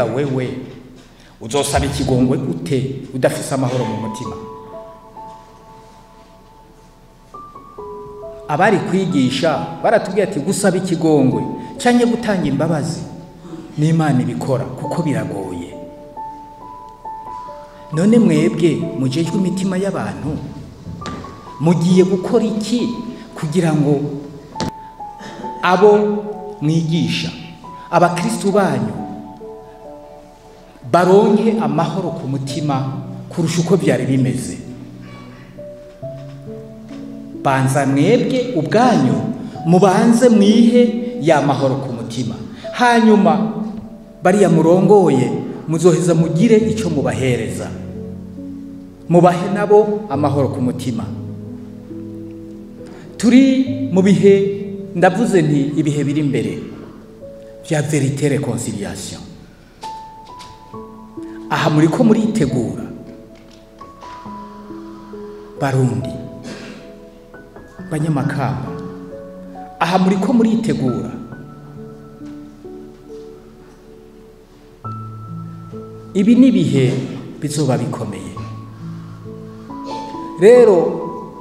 Mbega wewe uzosaba ikigongwe gute udafise amahoro mu mutima? Abari kwigisha baratubwiye ati gusaba ikigongwe canke gutanga imbabazi n'Imana ibikora kuko biragoye. None mwebwe mujejwe imitima y'abantu mugiye gukora iki kugira ngo abo mwigisha abakristu banyu baronke amahoro ku mutima kurusha uko byari bimeze? Banza mwebwe ubwanyu mubanze mwihe ya mahoro ku mutima, hanyuma bariya murongoye muzoheza mugire icyo mubahereza, mubahe nabo amahoro ku mutima. Turi mu bihe, ndavuze nti ibihe biri imbere vya vérité réconciliation. Aha muriko muritegura Barundi, Banyamakamba, aha muriko muritegura. Ibi ni ibihe bizoba bikomeye. Rero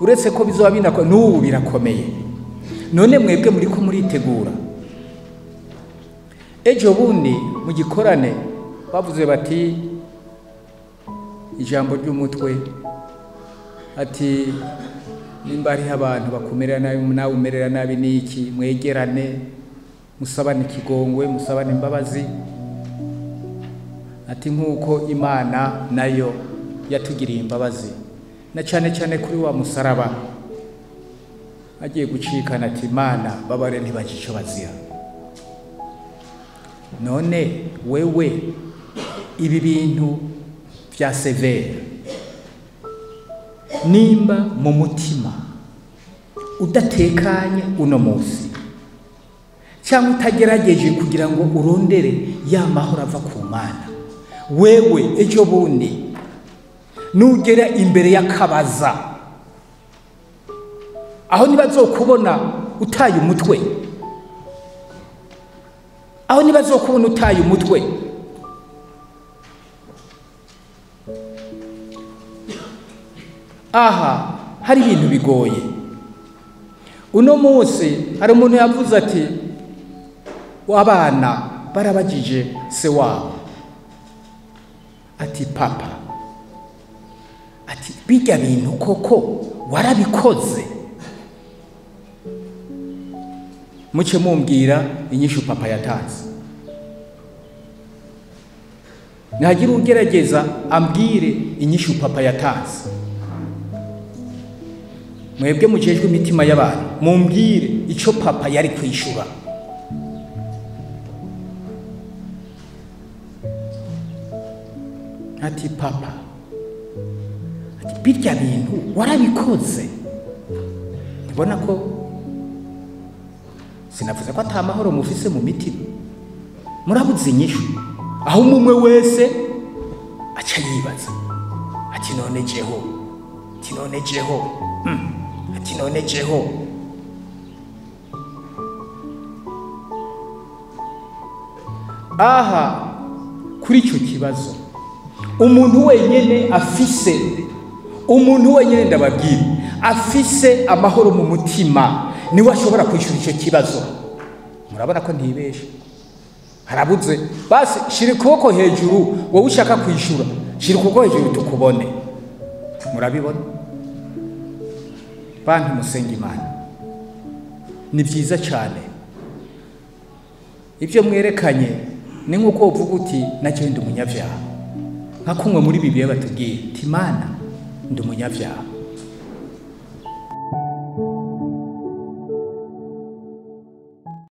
uretse ko bizoba binako n'ubu birakomeye, none mwebwe muriko muritegura. Ejo bundi mu gikorane bavuze bati ijambo ry'umutwe ati nimba hariho abantu bakumerera nabi nawe umerera nabi niki, mwegerane musabane ikigongwe, musabane imbabazi, ati nkuko Imana nayo yatugiriye imbabazi na cyane cyane kuri wa musaraba agiye gucikana ati Imana babare ntibacico bazira. None wewe ibi bintu vya severe nimba mu mutima udatekanye uno munsi cyangwa utagerageje kugira ngo urondere ya mahoro ava ku Mana, wewe ejo bundi nugera imbere y'akabaza aho nibazokubona utaye umutwe, aho nibazokubona utaye umutwe, aha hari ibintu bigoye. Uno munsi hari umuntu yavuze ati abana barabagije se wabo ati papa, ati bijya bintu koko warabikoze? Muce mumbwira inyishu papa yatanze. Nagira ugerageza ambwire inyishu papa yatanze. Mwebwe mujejwe imitima y'abantu mumbwire ico papa yari kwishura. Ati papa, ati birya bintu warabikoze? Ndibona ko sinavuze ko ata mahoro mufise mu mitima, murabuze inyishu. Aho umwe wese aca yibaza ati none jeho, ati none jeho, ati none jeho. Aha kuri icyo kibazo umuntu wenyene afise, umuntu wenyene ndababwira afise amahoro mu mutima niwe ashobora kwishura icyo kibazo. Murabona ko ntibeshe, harabuze. Basi shira ukuboko hejuru wowe ushaka kwishura, shira ukuboko hejuru tukubone. Murabibona bantu musenga Imana, ni byiza cyane ibyo mwerekanye. Ni nkuko uvuga uti nacyo ndi umunyabyaha, nka kumwe muri Bibiliya batubwiye ati Imana ndi umunyabyaha.